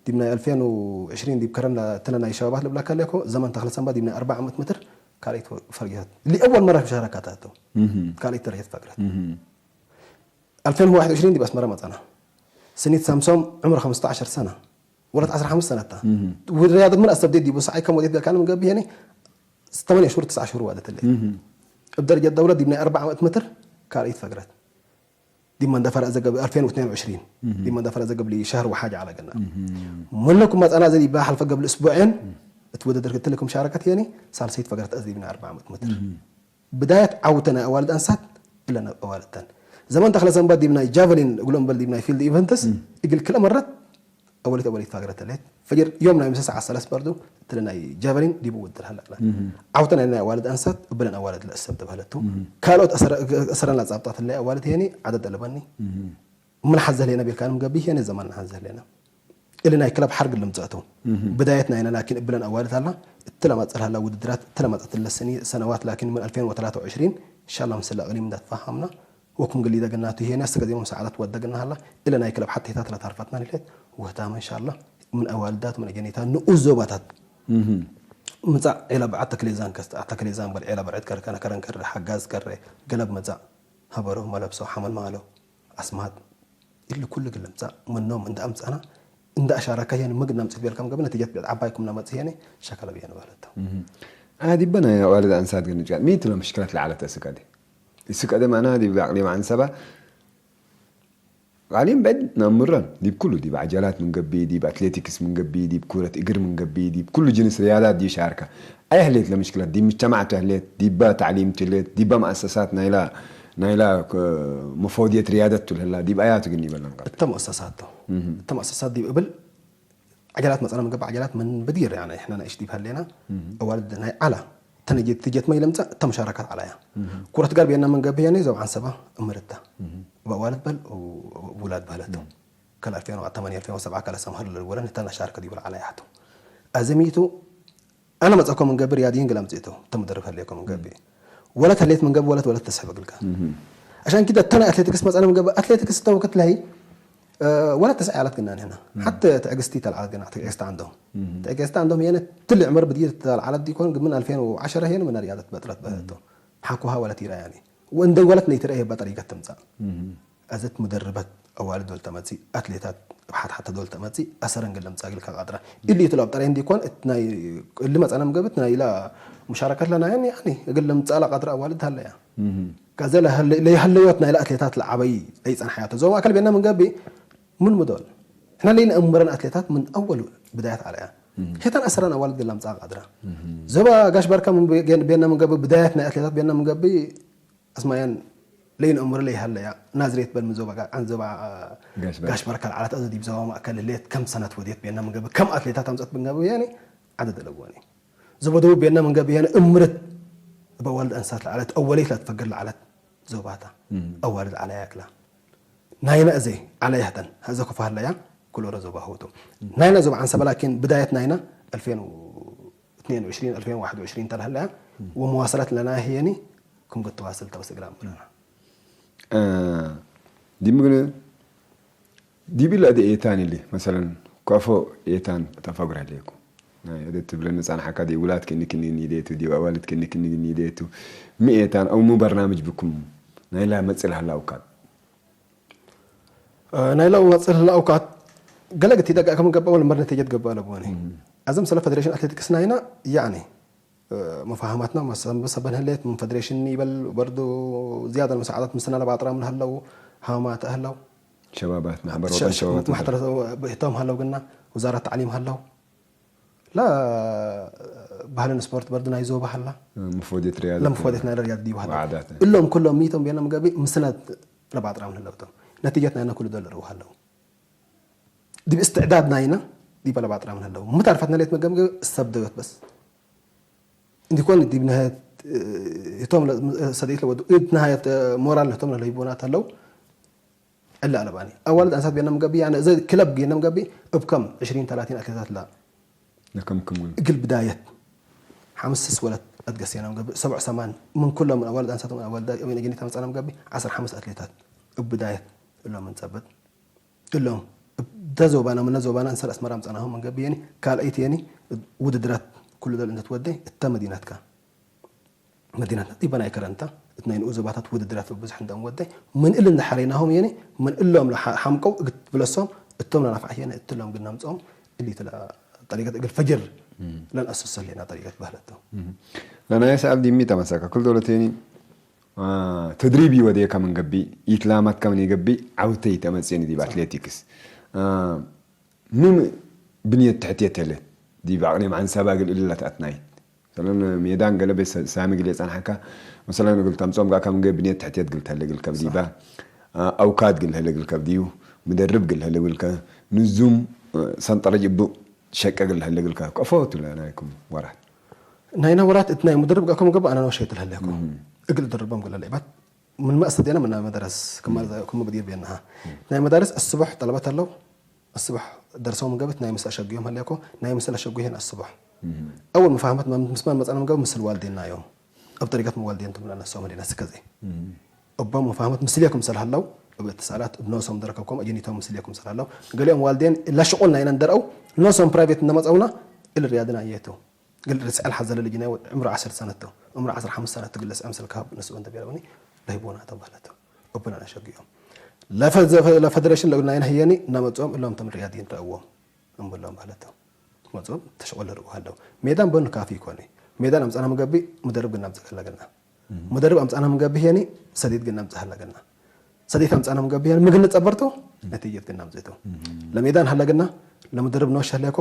ዲብ ናይ ኣልፌን ወዕሽሪን ዲብ ከረን እትለ ናይ ሸባባት ልብላካ ለኮ ዘመን ተክለ ሰንባ ዲብ ናይ ኣርባ ዓመት ምትር ካልኣይት ፈርጊታት ሊአወል መራ ሻረካታቶ ካልኣይት ደረጃት ፈግረት ኣልፌን ወሓድ ወዕሽሪን ዲብ ኣስመራ መጻና ስኒት ሳምሶም ዕምሩ ኸምስተ ዓሸር ሰና ወለት ዓሰርተ ሓሙሽተ ሰነታ ውድርያ ምን ኣሰብዴ ዲቡ ሰዓይ ከም ወዴት ገልካነ ምገብሄኒ ስተመንያ ሽሁር ትስዓ ሽሁር ዋደትለ እብ ደረጃ ደውለት ዲብ ናይ ኣርባ ዓመት ምትር ካልኣይት ፈግረት ዲብ መንደፈራ ዘገብ ኣልፌን ወትናን ወዕሽሪን ዲብ መንደፈራ ዘገብ ሊ ሸህር ወሓጅ ዓላ ገና መለኩም መጻና ዘ ዲባ ሓልፈ ገብሊ እስቡዕን እቲ ውድድር ክትልኩም ሻረከት የኒ ሳልሰይት ፈግረት ኣዚ ዲብ ናይ ኣርባ ዓመት ምትር ብዳየት ዓውተ ናይ ኣዋልድ ኣንሳት እለን ኣዋልድተን ዘመን ተክለ ሰንበት ዲብ ናይ ጃቨሊን እግሎም በል ዲብ ናይ ፊልድ ኢቨንትስ እግል ክልተ መረት ኣወሊት ኣወሊት ፋግረት ተለት ፈጅር ዮም ናይ ምሰ ሰዓት ሰለስ በርዱ እትለ ናይ ጃቨሊን ዲብ ውድድር ሃለቅላ ዓውተ ናይ ናይ ኣዋልድ ኣንሳት እብለን ኣዋልድ ለእሰብ ተባህለቱ ካልኦት እሰረን ላጻብጣት ላይ ኣዋልድ ሄኒ ዓደድ ኣለበኒ ምን ሓዘ ሌና ቤልካንም ገቢ ሄነ ዘመን ሓዘ ሌና እሊ ናይ ክለብ ሓርግ ልምጸእቱ ብዳየት ናይና ላኪን እብለን ኣዋልድ ኣላ እትለማጸል ሃላ ውድድራት እትለማጸት ለስኒ ሰነዋት ላኪን ምን ኣልፌን ወተላተ ወዕሽሪን ኢንሻላ ምስለ እቅሊም እንዳተፋሃምና ወኩም ግሊ ደግናቱ ሄነ ስገዜሞም ሰዓታት ወደግና ሃላ እለ ናይ ክለብ ሓቴታት ለታርፋትና ሌት ወህታመ ኢንሻላ ምን ኣዋልዳት ምን ጀኒታ ንኡስ ዞባታት ምጻእ ዒላ በዓት ተክሌዛን ከስተ ኣታ ከሌዛን በል ዒላ በርዕት ከርከነ ከረን ከረ ሓጋዝ ከረ ገለብ መጻእ ሀበሮ መለብሶ ሓመል ማሎ ኣስማት ኢሉ ኩሉ ግለ ምጻእ ምኖም እንዳ ኣምጻና እንዳ ኣሻራካ የን ምግድ ናምጽት ቤልካም ገብ ነቲጀት ቤት ዓባይኩም ናመጽ የኔ ሸከለ ብየን በለቶ ኣዲበ ናይ ኣዋልድ ኣንሳት ግን ጭቃ ሚት ሎ ምሽክላት ለዓለት እስቀደ እስቀደ ማና ዲብ ኣቅሊም ኣንሰባ ቃሊም በድ ናምረን ዲብ ኩሉ ዲብ ዓጀላት ምንገቢ ዲብ ኣትሌቲክስ ምንገቢ ዲብ ኩረት እግር ምንገቢ ዲብ ኩሉ ጅንስ ሪያዳት ዲብ ሻርካ ኣይ ህሌት ለምሽክላት ዲብ ምጅተማዕ ትህሌት ዲባ ታዕሊም ትህሌት ዲባ መኣሰሳት ናይላ ናይላ መፈውድየት ሪያደት ትልህላ ዲብ ኣያ ትግኒ ይበለን እተ መእሰሳት እተ መእሰሳት ዲብ እብል ዓጀላት መጸና ምንገቢ ዓጀላት ምን ብዲር ያነ ሕና ናእሽ ዲብ ሃሌና ኣዋልድ ናይ ዓላ ተነጀት ትጀት መይ ለምጻ ተመሻረካት ዓላያ ኩረት ጋር ቤና መንገብ ያኔ ዘው ዓንሰባ እምርታ በዋልድ በል ውላድ በለቶ ከል ألفين وثمانية ألفين وسبعة ከለ ሰምሃር ለወለን ተና ሻርከ ዲብል ዓላያ ሓቶ ኣዘሚቱ ኣነ መጻኮ መንገብ ሪያዲን ግላ ምጽቶ ተመደረፍ ሃሌኮ መንገብ ወለት ሃሌት መንገብ ወለት ወለት ተስሕብ ግልካ عشان كده ተና ኣትሌቲክስ መጻና መንገብ ኣትሌቲክስ ተወከት ላይ ولا تسعى لك قلنا هنا حتى تعقستي تلعب قلنا تعقست عندهم تعقست عندهم يعني تل عمر بدي تلعب دي كون من ألفين وعشرة هنا من رياضة بطلت بهدو حكوها ولا تيرا يعني وإن دولت نيتر إيه بطريقة تمزع أزت مدربات أوالد دول تمزي أتليتات حتى حتى دول تمزي أسرن قلنا مزاقل كقدرة اللي يطلب ترى عندي كون اتناي اللي مثلا مقبت ناي لا مشاركة لنا يعني يعني قلنا مزالا قدرة أوالد هلا يعني ከዚ ለይሃለዮት ናይላ ኣትሌታት ለዓበይ ኣይጸንሓያቶ ዞባ ኣካል ቤና ምንገቢ ምን ምዶል ሕና ለይንእምረን ኣትሌታት ምን ኣወል ብዳያት ዓለያ ሄታን ኣሰራን ኣዋልድ ገላ ምጻ ቃድራ ዞባ ጋሽ ባርካ ቤና ምንገቢ ብዳያት ናይ ኣትሌታት ቤና ምንገቢ ኣስማያን ለይንእምረ ለይሃለያ ናዝሬት በል ምዞባ ዓን ዞባ ጋሽ ባርካ ለዓላት ኣዘ ዲብ ዞባ ማእከል ሌት ከም ሰነት ወዴት ቤና ምንገቢ ከም ኣትሌታት ኣምጸት ምንገቢ ያኔ ዓደ ደለወኒ ዞባ ደቡብ ቤና ምንገቢ ያኔ እምርት እባ ዋልድ ኣንሳት ለዓለት ኣወለይት ላትፈገር ለዓለት ዞባታ ኣዋልድ ዓላያ ክላ ናይና እዘ ዓላያ ህተን ሀዘ ኩፋ ህለያ ኩሎረ ዞባ ህውቱ ናይና ዞባ ዓንሰበ ላኪን ብዳየት ናይና ألفين واثنين وعشرين ألفين وواحد وعشرين ተልሃለያ ومواصلات ለና ህየኒ كم قد تواصل توسق لام ዲምግን ዲብ ኢለ ዲ ኤታን ኢሊ፣ መሰለን፣ ኳፎ ኤታን ተፈጉር ህሌኩ። ናይ ወደ ትብለኒ ጻንሓካ ዲ ውላት ክንክን ይደቱ፣ ዲ ኣዋልድ ክንክን ይደቱ። ሚኤታን ኣው ሙ በርናምጅ ብኩም ናይላ መጽል ሃላውካት። ናይላ መጽል ሃላውካት ገለ ግቲ ደጋ ከም ገባ ወለ መርነ ተጀት ገባ ለቦኒ። ኣዘም ሰለ ፌደሬሽን ኣትሌቲክስ ናይና ያኒ መፋህማትና መሰበን ህሌት ምን ፌደሬሽን ይበል በርዱ ዝያዳ መሳዓዳት ምስና ለባጥራ ምን ሃለው ሃማት ሃለው ሸባባት ማሕበር ወጣት ሸባባት ማሕተረ ብህቶም ሃለው ግና ወዛራት ተዕሊም ሃለው ላ ባህልን ስፖርት በርዱ ናይ ዞባ ሃላ መፎዴት ሪያድ ለምፎዴት ናይ ሪያድ ዲባ ሃላ ወዓዳት እሎም ኩሎም ሚቶም ቤና መገቢ ምስና ለባጥራ ምን ሃለውቶም ነቲጀት ናይና ኩሉ ደል ርው ሃለው ዲብ እስትዕዳድ ናይና ዲባ ለባጥራ ምን ሃለው ምታርፋት ናሌት መገምገ ሰብ ደበት በስ እንዲኮን ዲብ ነህት እቶም ሰደይት ለወዱ እድ ነሃየት ሞራል ነቶም ለለይቦናት ሃለው ዕላ ኣለባኒ ኣዋልድ ኣንሳት ቤና መገቢ ያነ እዚ ክለብ ጌና መገቢ እብከም ዕሽሪን ተላቲን ኣትሌታት ላ ነከምክሙን እግል ብዳየት ሓምስስ ወለት ኣትገሴና መገቢ ሰብዕ ሰማን ምን ኩሎም ኣዋልድ ኣንሳት ኣዋልድ ጌኒታ መጻና መገቢ ዓሰርተ ሓሙሽተ ኣትሌታት እብ ብዳየት እሎም እንጸብጥ እሎም እተ ዞባና ምነ ዞባና እንሰር ኣስመራ ምጸናሆም መገቢ የኒ ካልኣይት የኒ ውድድራት ኩሉ ደል እንተትወደይ እተ መዲናትካ መዲናት ዲበ ናይ ከረንታ እቲ ናይ ንኡ ዞባታት ውድድራት ብዙሕ እንደም ወደ ምን እል እንዳሓረይናሆም የኒ ምን እሎም ሓምቀው እግት ብለሶም እቶም ለናፍዓት የኒ እትሎም ግን ናምጾም እሊ ትላ ጠሪቀት እግል ፈጅር ለን ኣሰሰል የና ጠሪቀት ባህለቶ ለናየ ሰኣል ዲሚ ተመሰካ ኩል ዶለቴኒ ተድሪቢ ወደየካ ምን ገቢ ኢትላማትካ ምን የገቢ ዓውተይ ተመጽኒ ዲብ ኣትሌቲክስ ምን ብንየት ትሕትየት ተለ ዲብ ኣቅሊም ዓንሳባ ግል እልላት ኣትናይት ሰለን ሜዳን ገለ ቤት ሳሚ ግል የጸንሓካ መሰለን እግል ተምጾም ጋር ከም ገ ብንየት ትሕትየት ግል ተለ ግል ከብዲባ ኣውካድ ግል ህለ ግል ከብዲዩ ምደርብ ግል ህለ ግልከ ንዙም ሰንጠረጅ እቡ ሸቀ ግል ህለ ግልከ ከፎ ትለ ናይኩም ወራት ናይና ወራት እቲ ናይ ምድርብ ጋር ከም ገባ ኣና ነው ሸይት ለህለኩም እግል ድርቦም ግለ ለይባት ምን መእሰት ና ምና መደረስ ክማ ብድር ቤናሃ ናይ መዳርስ ኣስቡሕ ጠለባት ኣለው ኣስቡሕ ደርሰው ምገብት ናይ ምስ ኣሸጉዮም ሃለኮ ናይ ምስ ኣሸጉ ይሄን ኣስቡሕ ኣወል መፋህመት ምስማን መጻና ምገብ ምስል ዋልዴና እዮም ኣብ ጠሪቀት ምዋልዴን ትምና ነሰው መዲና ስከዜ እቦም መፋህመት ምስልየኩም ሰልሃለው እብ እትሳላት እብ ነብሶም ደረከብኮም ኣጀኒቶም ምስልየኩም ሰልሃለው ገሊኦም ዋልዴን ላሽቆልና ኢና እንደርአው ነብሶም ፕራይቬት እንደመጸውና እል ሪያድና እየተው ግል ርስዐል ሓዘለ ልጅ ናይ ዕምሮ ዓሰርተ ሰነቶ ዕምሮ ዓሰርተ ሓሙሽተ ሰነቶ ግል ስዐም ስልካ ንስኡ እንተ ቤለውኒ ለሂቦና ተባህለቶ እብና ነሸግዮም ለፈደሬሽን ለጉድና ይና ህየኒ እናመጽኦም እሎም ተም ሪያድ ይንረእዎም እንብሎም ባህለቶ መጽኦም ተሸቆለ ርኡ ሃለው ሜዳን በኑ ካፊ ይኮኒ ሜዳን ኣምጻና ምገቢ ሙደርብ ግና ምጽእ ከለገና ሙደርብ ኣምጻና ምገቢ ህየኒ ሰዲድ ግና ምጽእ ሃለገና ሰዲት ኣምጻና ምገቢ ህየኒ ምግን ጸበርቶ ነቲጀት ግና ምጽእቶ ለሜዳን ሃለገና ለሙደርብ ነወሽ ህለኮ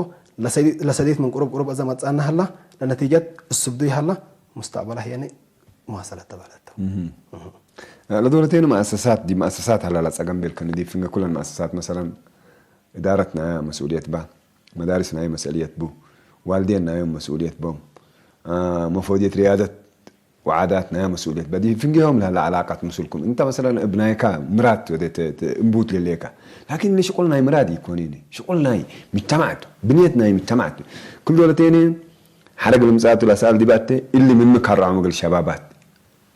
ለሰዲት ምን ቁሩብ ቁሩብ እዛ መጻና ሃላ ለነቲጀት እሱብዱ ይሃላ ሙስተቅበላ ህየኒ መዋሰለት ተባለቶ ለዶለቴኑ መኣሰሳት ዲ መኣሰሳት ሃላላ ጸገም ቤልከ ንዲ ፍንገ ኩለን መኣሰሳት መሰለን እዳረት ናያ መስኡልየት ባ መዳሪስ ናዮ መስእልየት ቡ ዋልዴን ናዮም መስኡልየት ቦም መፎድየት ሪያደት ወዓዳት ናያ መስኡልየት በዲ ፍንጌሆም ለላ ዓላቃት ምስልኩም እንተ መሰለን እብ ናይካ ምራት ወደ እንቡት ለሌካ ላኪን ንሽቁል ናይ ምራድ ይኮን ሽቁል ናይ ምተማዕቱ ብንየት ናይ ምተማዕቱ ኩል ዶለቴኒ ሓረግ ልምጻቱ ላሰኣል ዲባተ እሊ ምምካራዖ መገል ሸባባት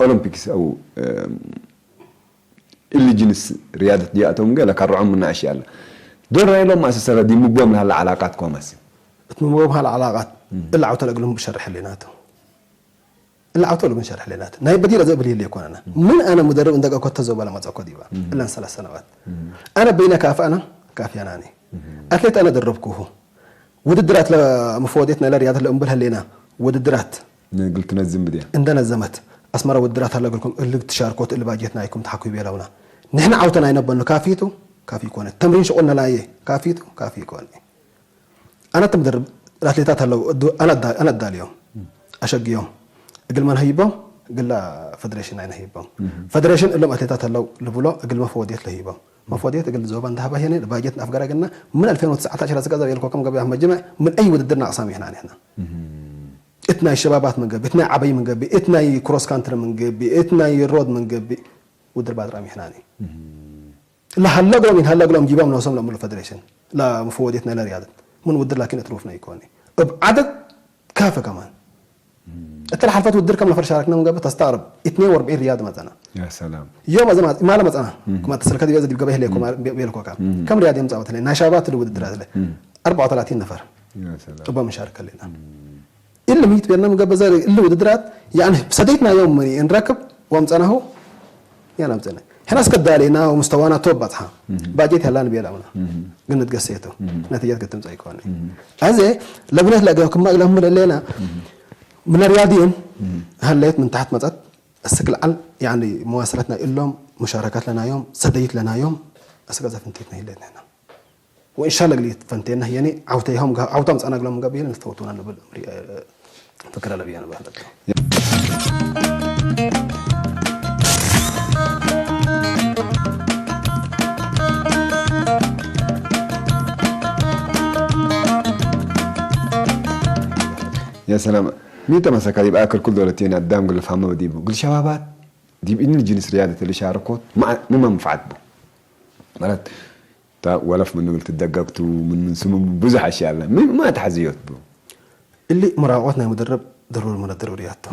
ኦሎምፒክስ ኣው እሊ ጅንስ ሪያደት ዲኣቶም ገለ ካርዖም ምናእሽ ያለ ዶር ናይሎም ማእሰሰረ ዲምቦም ናላ ዓላቃት ኮመስ እትምቦም ሃል ዓላቃት እላ ዓውተ ለእግሎም ብሸርሕ ሌናቶ እላ ዓውተ ለእግሎም ሸርሕ ሌናት ናይ በዲረ ዘብል ይለ ይኮነና ምን ኣነ ሙደርብ እንደቀ ኮተ ዘበለ መጸኮ ዲባ እላን ሰላሳ ሰነዋት ኣነ በይነ ካፍኣና ካፍያናኒ ኣትሌት ኣነ ደረብኩሁ ውድድራት ለመፈወዴት ናይ ለሪያደት ለእምብል ሀሌና ውድድራት ንግል ትነዝም ብድያ እንደነዘመት ኣስመራ ውድድራት ኣለገልኩም እልግ ትሻርኮት እልባጀት ናይኩም ተሓኩ ይቤለውና ንሕና ዓውተና ኣይነበኑ ካፊቱ ካፊ ይኮነ ተምሪን ሽቁል ነላየ ካፊቱ ካፊ ይኮነ ኣነ ትምድር ኣትሌታት ኣለው ኣነዳልዮም ኣሸግዮም እግል መን ሀይቦም ግላ ፌደሬሽን ኣይነ ሂቦም ፌደሬሽን እሎም ኣትሌታት ኣለው ልብሎ እግል መፈወድየት ለሂቦም መፈወድየት እግል ዞባ እንዳሃባ ሄነ ባጀት ኣፍገራ ግና ምን ኣልፌን ወትስዓተ ዓሸር ዝገዛ የልኮ ከም ገበያ መጅመዕ ምን ኣይ ውድድር ናቅሳም ይሕና ንሕና እቲ ናይ ሸባባት መንገቢ እቲ ናይ ዓበይ መንገቢ እቲ ናይ ክሮስ ካንትሪ መንገቢ እቲ ናይ ሮድ መንገቢ ውድር ባጥራም ይሕናኒ ለሃለግሎም ይንሃለግሎም ጊባም ነብሶም ለምሉ ፌደሬሽን ለመፈወዴት ናይ ለሪያደት ምን ውድር ላኪን እትሩፍ ነው ይኮኒ እብ ዓደድ ካፈ ከማን እተለሓልፈት ውድድር ከም ነፈር ሻረክና ምንገብር ተስተቕርብ ኢትኔ ወርብዒ ሪያድ መጸና። يا سلام ዮም እዚ ማለት ኢማለ መጸና ክማ ተሰልከ ዲበ ዝድገበ ህለ ኮማ ቤልኮካ ከም ሪያድ የምጻወት ለ ናይ ሻባት ልውድድር ኣለ ኣርባዓ ወተላቲን ነፈር يا سلام እቦ ምሻርከ ኣለና ኢሉ ሚት ቤልና ምገበ ዘ እሉ ውድድራት ያኒ ሰደይትና ዮም እንረክብ ወምጸናሁ ያና ምጸና ሕና እስከዳሌና ወምስተዋና ቶብ ባጽሓ ባጀት ያላን ቤላውና ግን ንትገሰየቶ ነትያት ክትምጻ ይኮነ ኣዘ ለብነት ለገ ክማ ግላም ለሌና من الرياضيين هليت من تحت مزت السكل عل يعني مواصلتنا إلهم مشاركات لنا يوم سديت لنا يوم أسكت فنتيتنا هليتنا هنا وإن شاء الله قليت فنتينا يعني عوتيهم عوتهم أنا قلهم قبيل نستوتونا نبل فكرة لبيانا بهذا يا سلام مين تمسك هذه بآكل كل دولتين قدام قل فهم وديبو قل شبابات ديب إن جنس رياضة اللي شاركوت ما ما منفعت بو مرات تا ولف من قلت دققتو من من سمو بزح أشياء ما ما تحزيوت بو اللي مراوغتنا مدرب ضروري من الضروريات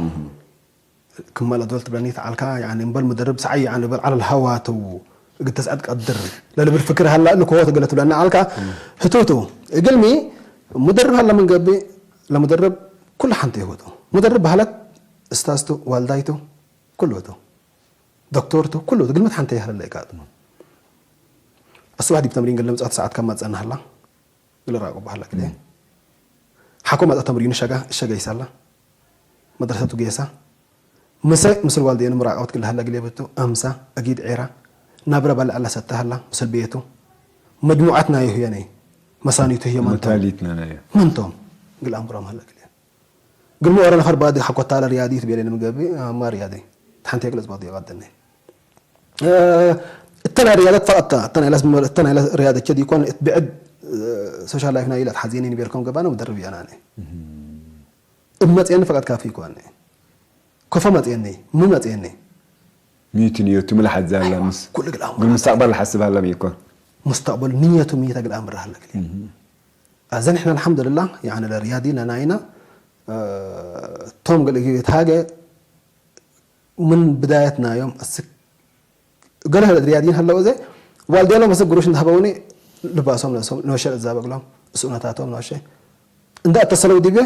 كما لا دولت بلانيت على الكا يعني مبل مدرب سعي يعني بل على الهوا تو قد تسعد قدر لا بالفكر هلا انك هو تقلت بلان على الكا هتوتو قلمي مدرب هلا من قبي لمدرب كل حنتي هوتو مدرب هلت استاذتو والدايتو كل هوتو دكتورتو كل هوتو قلمت حنتي هلا يقعد الصبح دي بتمرين قلمت ساعات كم ما تسألنا هلا ግልራቁ ባህላ ክደ ሓኮ ማጣ ተምሪኑ ሸጋ ሸጋ ይሳላ መድረሰቱ ጌሳ ምሰ ምስል ዋልደየን ምራቃውት ግል ሃላ ግሌበቱ ኣምሳ ኣጊድ ዔራ ናብረ ባልዕ ኣላ ሰተ ሃላ ምስል ቤቱ መጅሙዓት ናዮ ህየነይ መሳኒቱ ህየ መንቶም متاليتنا نايا መንቶም ግል ኣምሮም ሃላ ግሌ ግልሞ ወረ ነኸር ባዲ ሓኮታ ለርያዲ ትቤለ ንምገቢ ኣማ ርያዲ ሓንቲ የግለጽ ባዲ ይቐደኒ እተና ርያደት ፈቐታ እተና ኢላስ እተና ኢላስ ርያደት ቸዲ ይኮን ብዕድ ሶሻል ላይፍ ናይ ኢላት ሓዚኒ ንቤርኩም ገባና ምደርብ ያናኒ እብ መጽየኒ ፈቀድ ካፊ ይኮን ኮፈ መጽየኒ ምን መጽየኒ ميتن يوتو ملحد زالامس ኩሉ ግል ኣምሮ بالمستقبل حسب هلا ميكون مستقبل نيته ميته ግል ኣምር ሃለክ ኣዘን احنا الحمد لله يعني ለርያዲ ለናይና ቶም ገለ ታገ ምን ብዳየትና እዮም እስክ ገለ ርያዲን ሃለው ዘ ዋልዴሎም እስክ ግሩሽ እንተሃበውኒ ልባሶም ነሶም ነሸ ዛበግሎም ስኡነታቶም ነሸ እንዳ እተሰለው ዲቤ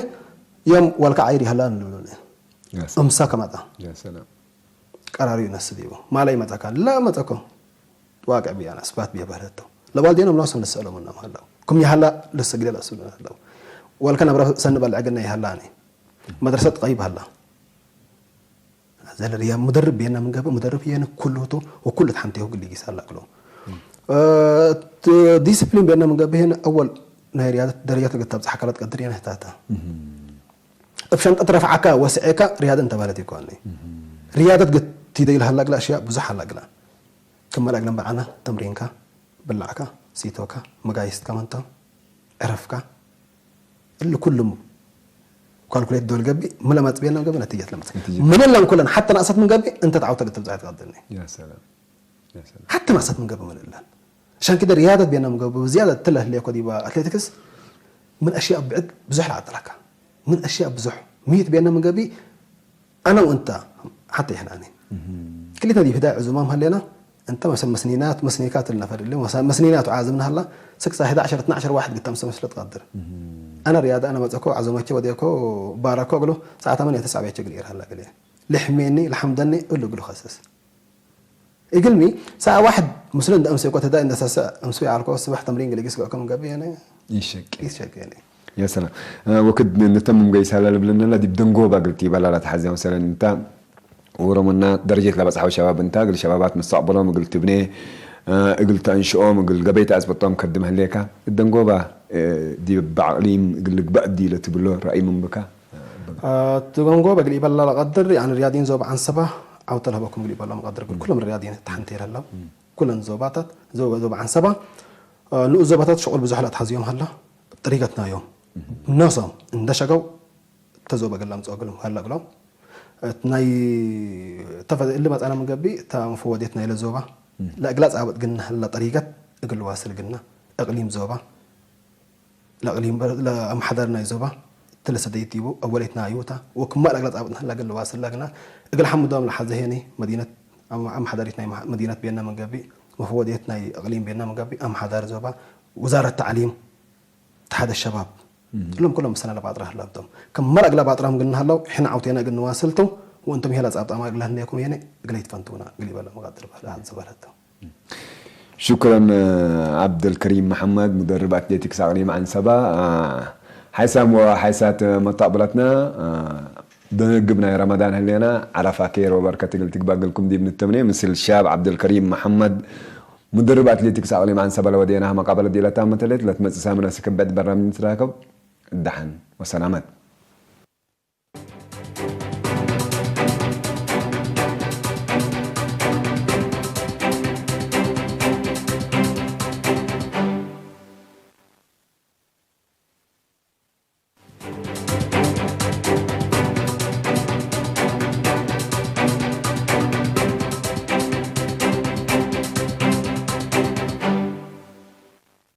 ዮም ዋልካ ዓይር ይሃላ ንብሉኒ يا سلام እምሳ ከማጣ يا سلام ቀራሪ ነስድ ይቦ ማላ ይመጣካ ላ መጠኮ ዋቅዕ ብያና ስባት ብያ ባህለቶ ለባልዴኖም ነሶም ንስእሎም እናም ሃለው ኩም ይሃላ ልስግደ ለእስሉ ሃለው ዋልካ ነብረ ሰንባል ዕግና ይሃላኒ መድረሰት ቀይብ ሃላ ዘለ ርያ ሙደርብ ቤና ምንገበ ሙደርብ የነ ኩሉቱ ወኩሉ ተሓንቴሁ ግሊ ጊሳ ኣላቅሎ ዲስፕሊን ቤና ምንገበ የነ ኣወል ናይ ርያደት ደረጃት ግታብ ዝሓካላት ቀድር የነ ህታታ እብ ሸንጠት ረፍዓካ ወስዔካ ርያደ እንተባለት ይኮኒ ርያደት ግት ትደይል ሃላግላ እሽያ ብዙሕ ሃላግላ ክመላግለን በዓና ተምሪንካ ብላዕካ ሲቶካ መጋይስትካ መንታ ዕረፍካ እሊ ኩሉም ካልኩሌት ዶል ገቢ ምለ መጽቤና ገቢ ነትጀት ለመጽ ምንለን ኩለን ሓተ ናእሰት ምን ገቢ እንተ ተዓውተ ልትብጻ ትቀድልኒ يا سلام يا سلام ሓተ ናእሰት ምን ገቢ ምንለን ሻን ኪደ ርያደት ቤና ምን ገቢ ብዝያደ ትለ ህልየኮ ዲባ ኣትሌቲክስ ምን ኣሽያ ብዕድ ብዙሕ ለዓጥለካ ምን ኣሽያ ብዙሕ ሚት ቤና ምን ገቢ ኣነ እንተ ሓተ ይሕናኒ ክሊተ ዲብ ህዳይ ዕዙማም ሃሌና እንተ መሰል መስኒናት መስኒካት ልነፈር ለ መስኒናት ዓዝምና ሃላ ስክሳ ህዳ ዓሸር ትናዓሸር ዋሕድ ግታ ምሰ መስለ ትቀድር ኣነ ርያዳ ኣነ መፀኮ ዓዘመቸ ወዴኮ ባረኮ እግሎ ሰዓታ መን የተሳዕቤቸ ግል ኢርሃላ ግል ልሕሜኒ ልሓምደኒ እሉ ግሉ ከሰስ እግልሚ ሰዓ ዋሕድ ምስሉ እንደ እምሴ ኮ ተዳ እንደ ሰሰ እምሱ ያልኮ ስባሕ ተምሪን ግልጊስ ገእከም ገብ የነ يشك ይሸገ የነ يا سلام آه، وكد نتمم قيس هلا لبلنا لا دي بدنقوبة قلتي بلا لا تحزي مثلا انت ورمنا درجة لا بصحوا شباب انت قل شبابات مستقبلهم قل تبني آه، قل تنشؤهم قل قبيت أزبطهم كدم هليكا الدنقوبة آه، دي بعقليم قل لك بأدي لتبلو رأي من بكا ትጎንጎ በግሊ ይበላ ለቐድር ያን ርያዲን ዞባ ዓንሰባ ዓውተ ለህበኩም ግሊ ይበሎም ቀድር ኩሎም ርያዲን ተሓንቴር ኣለዉ ኩለን ዞባታት ዞባ ዞባ ዓንሰባ ንኡ ዞባታት ሽቁል ብዙሕ ላትሓዝዮም ሃላ ጥሪገትና እዮም ነሶም እንደ ሸገው ተዞባ ገላም ጸግሎም ሃላ ግሎም ናይ ተፈ እሊ መጻና ምንገቢ እታ መፈወዴት ናይ ለዞባ ለእግላ ጻበጥ ግን ሃላ ጠሪገት እግል ዋስል ግና እቅሊም ዞባ ለእቅሊም ለአምሓዳር ናይ ዞባ ትልሰ ደይት ይቡ፣ እወ ለይትና ዩታ፣ ወክማል ኣግላ ጻብጥና ላግል ለዋስላ ግና፣ እግል ሓምዶም ለሓዘ ሄኒ፣ መዲነት፣ ኣም-፣ ኣምሓዳሪት ናይ መሓ-፣ መዲነት ቤና መገቢ፣ መፈወድየት ናይ እቅሊም ቤና መገቢ፣ ኣምሓዳሪ ዞባ፣ ውዛረት ተዕሊም፣ ተሓደ ሸባብ። እሎም ኩሎም ምሰና ለባጥራ ህላብቶም። ከማል ኣግላ ባጥራም ግን ሃለው፣ ሕና ዓውቴና ግን ንዋስልቱ፣ ወእንቱም ሄላ ጻብጣማ እግላ ህነኩም ሄኒ፣ እግለ ይትፈንቱና፣ እግል ይበለ መቃድር በለ፣ ዝበለቶ። ሽኩረን ዓብደልከሪም መሓመድ፣ ሙደርብ ኣትሌቲክስ ኣቕሊም ዓንሰባ። ሓይሳም ወሓይሳት መጣቕብላትና፣ ደንግብ ናይ ረመዳን ህሌና፣ ዓራፋ ኬር ወበርከት እግል ትግባግልኩም ዲብ ንተምኔ፣ ምስል ሻብ ዓብደልከሪም መሓመድ፣ ሙደርብ ኣትሌቲክስ ኣቕሊም ዓንሰባ ለወዴና መቃበለ ዲለታ መተሌት፣ ለትመጽእ ሳምና ስክበድ በራምጅ ንትራከብ። እዳሓን ወሰላመት።